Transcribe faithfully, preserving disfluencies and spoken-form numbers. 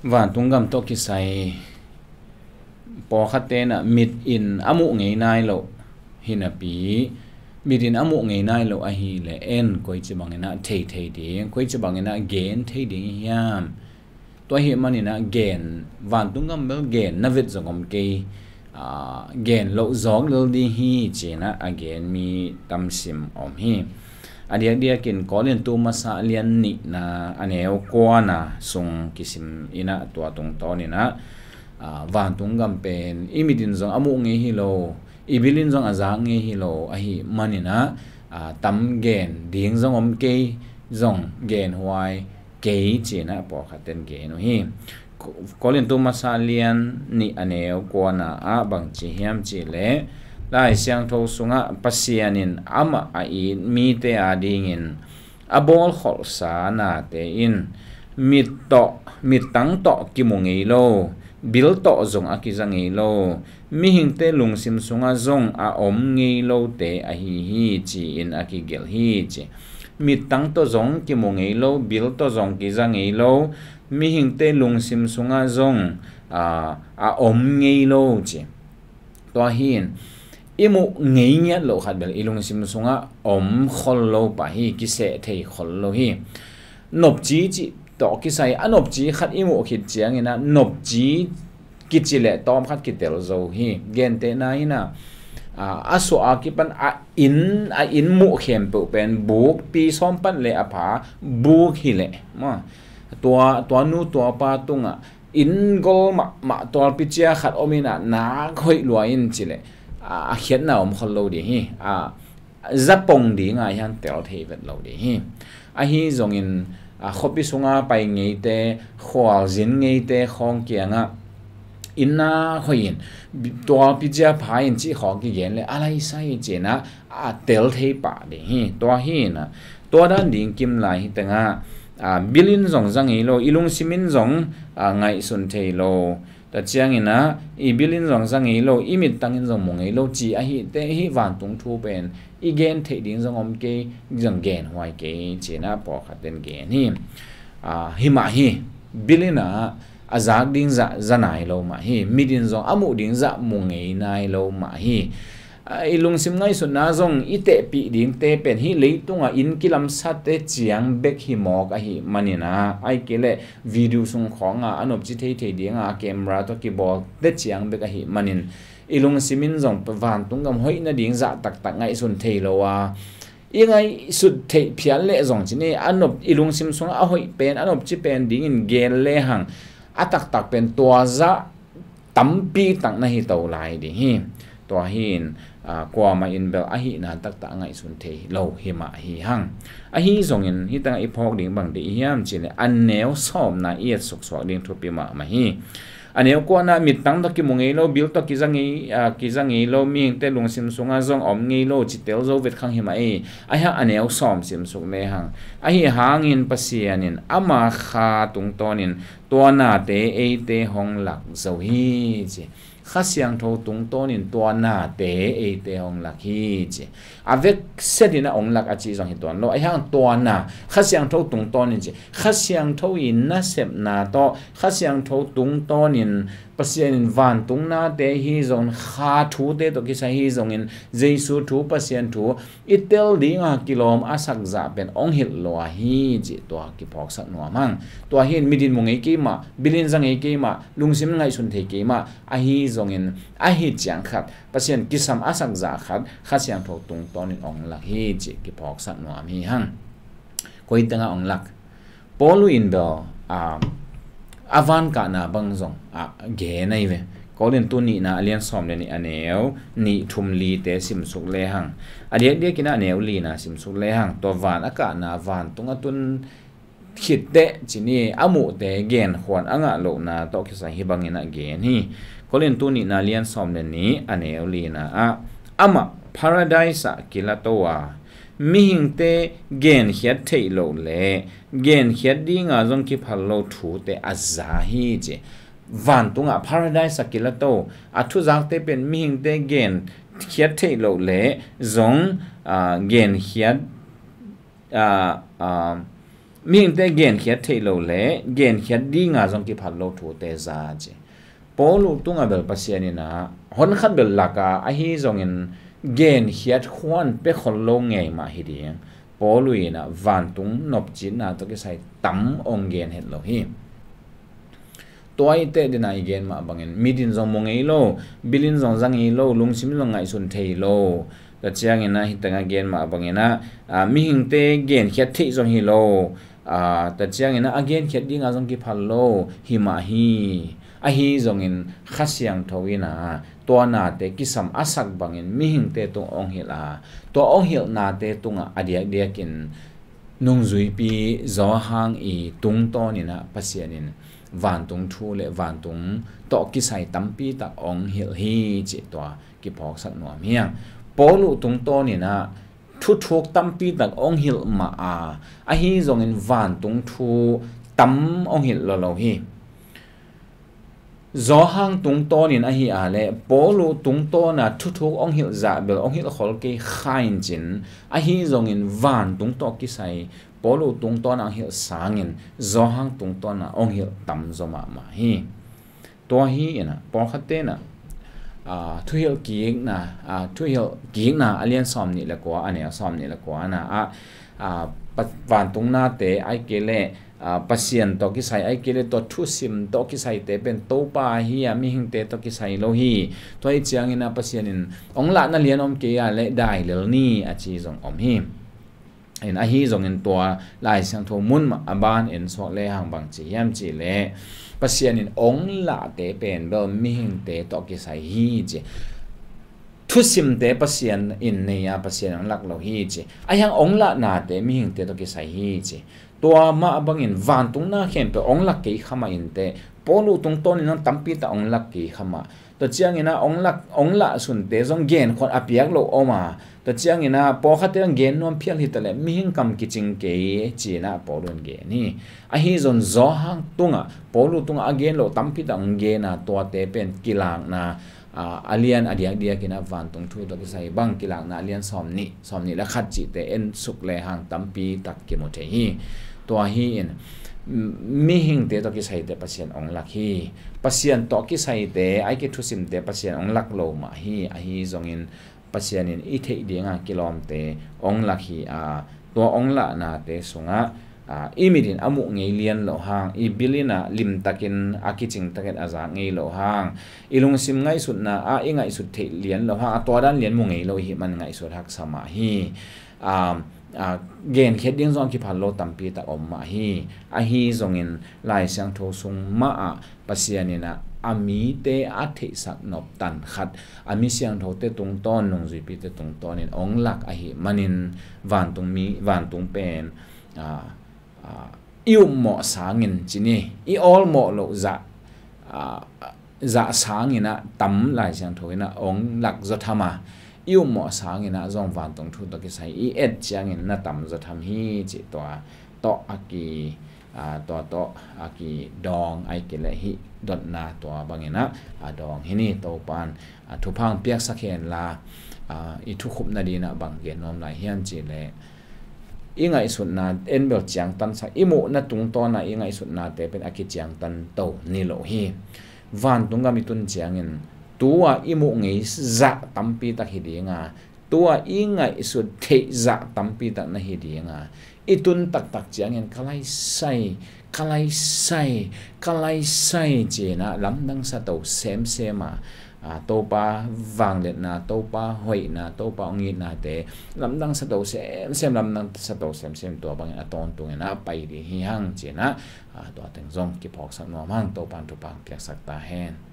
Vantung gam tawh kisai pawlkhat tenah mit in a muh ngei nai loh hinapi, mit in a muh ngei nai loh ahileh en koici banginah thei thei ding, koici banginah gen thei ding hiam? Tua ahih maninah gen, vantung gam bel gen na vet zong om kei, aa, gen loh zawk lel ding hi cinah a gen mi tamsim om hi. A diakdiakin Korintu masa lian nihna a neu kuana sung kisim inah tua tungtawninah, aa, vantung gam pen i mit in zong a muh ngei hi lo, i bil in zong a zak ngei hi lo ahih maninah, aa, tam gen ding zong om kei, zong genhuai kei cinah pawlkhat ten gen uh hi. Ko-, Korintu masa lian nih a neu kuana ah bangci hiam cihleh, Lai Siangtho sungah Pasian in amah a it mite adingin a bawlkholhsa nate in mit tawh, mittang tawh kimu ngei lo, bil tawh zong a kiza ngei lo, mihingte lungsim sungah zong a om ngei lote ahi hi ci-in a kigelh hi ci. Mittang tawh zong kimu ngei lo, bil tawh zong kiza ngei lo, mihingte lungsim sungah zong, aa, a om ngei lo ci. Tua hi-in i muh ngei ngiat loh khat bel i lungsim sungah om khol lo pah hi, kiseh thei khol lo hi. Nopci cih tawh kisai a nopci khat i muh khit cianginah nopci kici le tawm khat kitel zo hi. Gentehna hinah, aa, a suah a kipan a inn, a inn muh khempeuh pen bukpi sawm pan le a pha buk hileh maw, tua, tua nu tua pa tungah inn gol mahmah tualpi cia khat om inah nak hoih lua in cileh, a, a khiatna om khol lo ding hi. A, zapong dinga hiang tel thei vet lo ding hi. Ahi zongin, a, khuapi sunga pai ngeite, khualzin ngeite khawng kiangah inn nak hoih in, bi-, tualpi cia pha in cih khawng kigen le a laisai cinah a tel thei pah ding hi. Tua hinah tua dan ding kim lai hi tengah, aa, bil in zong za ngei lo, i lungsim in zong, aa, ngaihsun thei lo. Tua cianginah i bil in zong za ngei lo, i mittang in zong mu ngei lo ci ahih teh hih vantung thu pen i gen theih ding zong om kei, zong genhuai kei cinah pawlkhat ten gen hi. Aa, himah hi, bil inah a zak ding zah za nai lo mah hi, mit in zong a muh ding zah mu ngei nai lo mah hi. A, i lungsim ngaihsutna zong i tehpih dingte pen hih leitungah inn kilamsate ciang bek hi mawk ahih maninah, ahih kei leh video sung khawngah a nopci theithei dinga a camera tawh kibawlte ciang bek ahih manin i lungsim in zong vantung gam hoih nading zah taktak ngaihsun thei lo a, i ngaihsut theih phial leh zong cin i a nop, i lungsim sungah a hoih pen, a nopci pen dingin gen lehang a taktak pen tua zah tampi tak na hi to lai ding hi. Tua hi-in, aa, kuamah in bel ahihna taktak a ngaihsun thei lo himah hi hang. Ahi zongin hih tengah i phawk ding bang dih hiam cihleh a neu sawmna i et suksuak ding thupi mahmah hi. A neu kuana mittang tawh kimu ngei lo, bil tawh kiza ngei, aa, kiza ngei lo, mihingte lungsim sungah zong om ngei lo ci tel zo vet khang himah ei. Ahi hang a neu sawm simsuk lehang, ahi hangin Pasian in ama kha tungtawnin tua nate eite hong lak zo hi ci. Kha Siangtho tungtawnin tua nate eite hong lak hi ci. A veksetin a hong lak a ci zong hi tuan lo. Ahi hang tua na Kha Siangtho tungtawnin ci. Kha Siangtho in nasepna tawh, Kha Siangtho tungtawnin Pasian in vantung nate hi zongin kha thute tawh kisai hi zongin Jesu thu, Pasian thu i tel dinga kilawm a sakzah pen hong hilh lua hi cih tua kiphawksak nuam hang. Tua hi-in mit in mu ngei kei mah, bil in za ngei kei mah, lungsim in ngaihsun thei kei mah, ahi zongin ahi ciang khat Pasian kisam a sakzah khat Kha Siangtho tungtawnin hong lak hi cih kiphawksak nuam hi hang. Koi tengah hong lak? Paul in bel, a, a van kahna bang zong a gen ahi ve. Korintu nihna a lian sawm le nih a neu nih, thum, lite simsuk lehang, a diakdiakin a neu lina simsuk lehang, tua van a kahna, vantung a tun khit teh cin i a muhte genkhuan a ngah lohna tawh kisai hih bangin a gen hi. Korintu nihna lian sawm le nih a neu lina ah, amah Paradise ah kilato a, mihingte genkhiat theih loh le genkhiat dinga zong kiphal lo thute a za hi ci. Vantungah Paradise a kilato, a thuzakte pen mihingte genkhiat theih loh le zong, aa, genkhiat, aa, aa, Mihingte genkhiat theih lo le genkhiat dinga zong kiphal lo thute za ci. Paulu tungah bel Pasian in ah honkhat bel lak a, ahi zongin genkhiat khuan pia khol lo ngei mah hi ding. Paulu in ah vantung nopcitna tawh kisai tam ong gen het lo hi. Tua i teh dina i gen mah bangin, mit in zong mu ngei lo, bil in zong za ngei lo, lungsim in zong ngaihsun thei lo. Tua ciangin ah hih tengah gen mah bangin ah, a, mihingte genkhiat theih zong hi lo. A, tua ciangin ah a genkhiat dinga zong kiphal lo hi mah hi. Ahi zongin Kha Siangtho in ah tua nate kisam a sak bangin mihingte tung ong hilh a, tua ong hilh nate tungah a diakdiakin nungzuipi Johan i tungtawn in ah Pasian in vantung thu le vantung tawh kisai tampi tak ong hilh hi cih tua kiphawksak nuam hi hang. Paulu tungtawn in ah thuthuk tampi tak ong hilh mah a, ahi zongin vantung thu tam ong hilh lo lo hi. Johan tungtawn in ahi a le Paulu tungtawn a thuthuk ong hilh zah bel ong hilh khol kei kha in cin, ahi zongin vantung tawh kisai Paulu tungtawn a ong hilh sangin Johan tungtawn a ong hilh tam zaw mahmah hi. Tua hi in ah pawlkhatte in ah, a, Thuhilh Kikna, a, Thuhilh Kikna a lian sawm nih le kua, a neu sawm nih le kua na ah, a, pa-, vantung nate ai kei le, a, Pasian tawh kisai ai kei le tua thusim tawh kisaite pen Topa hi a, mihingte tawh kisai lo hi. Tua hi ciangin ah Pasian in ong lahna lian om kei a le dai lel ni a ci zong om hi. In ahi zongin tua Lai Siangtho mun mah a ban en suak le hang bang ci hiam cih le Pasian in ong lahte pen bel mihingte tawh kisai hi ci. Thusimte Pasian in nei a, Pasian ong lak lo hi ci. Ahi hang ong lahnate mihingte tawh kisai hi ci. Tua mah bangin vantung na khempeuh ong lak kei kha mah in teh, Paulu tungtawn in ah tampi tak ong lak kei kha mah. Tua ciangin ah ong lak, ong lah sunte zong genkhuan a piak lo om a. Tua ciangin ah pawlkhatte zong gen nuam phial hi ta le mihing kam kicing kei ci in ah Paulu in gen hi. Ahi zong Johan tungah, Paulu tungah a gen lo tampi tak ong gen a, tuate pen Kilakna, a, a lian a diakdiak in ah vantung thu tawh kisai bang Kilakna a lian sawm nih, sawm nih le khat cihte en suk le hang tampi tak kimu thei hi. Tua hi in, m-, mihingte tawh kisaite Pasian ong lak hi. Pasian tawh kisaite, ai kei thusimte Pasian ong lak lo mah hi. Ahi zongin Pasian in i theih dinga kilawmte ong lak hi a, tua ong lahnate sungah, a, i mit in a muh ngei lian loh hang, i bil in ah limtakin a kicing takin a zak ngei loh hang, i lungsim ngaihsutna ah i ngaihsut theih lian loh hang, a tua dan lian mu ngei lo i hih man ngaihsut haksa mah hi. A, a, genkhiat ding zong a kiphal lo tampi tak om mah hi. Ahi zongin Lai Siangtho sung mah ah Pasian in ah a mite a theihsak nop tan khat, a mi siangthote tungtawn, nungzuipite tungtawn in ong lak ahih manin vantung mi, vantung pen, a, a, i upmawh sangin ci ni, i awlmawh loh zah, a, zah sangin ah tam Lai Siangtho in ah ong lak zaw tham a, i upmawh sangin ah zong vantung thu tawh kisai i et ciangin na tam zaw tham hi cih tua tawh a ki, a, tua tawh a kidawng ai kei le hih dotna tua bangin ah a dawng hi ni. Topan, a, thupha ong piaksak hen la, a, i thukhupna ding ah bang gen nuam lai hiam cih le i ngaihsutna en bel ciangtansak, i muhna tungtawn a i ngaihsutnate pen a kiciangtan to ni lo hi. Vantung gam i tun ciangin tu a i muh ngei zah tampi tak hi ding a, tu a i ngaihsut theih zah tampi tak na hi ding a, i tun taktak ciangin ka laisai, ka laisai, ka laisai ci in ah lamdang sa to semsem a, a, Topa vangliatna, Topa hoihna, Topa ong itnate lamdang sa to semsem, lamdang sa to semsem, tua bangin a tawntung in ah pai ding hi hang ci in ah, a, tua teng zong kiphawksak nuam hang. Topan thupha ong piaksak ta hen.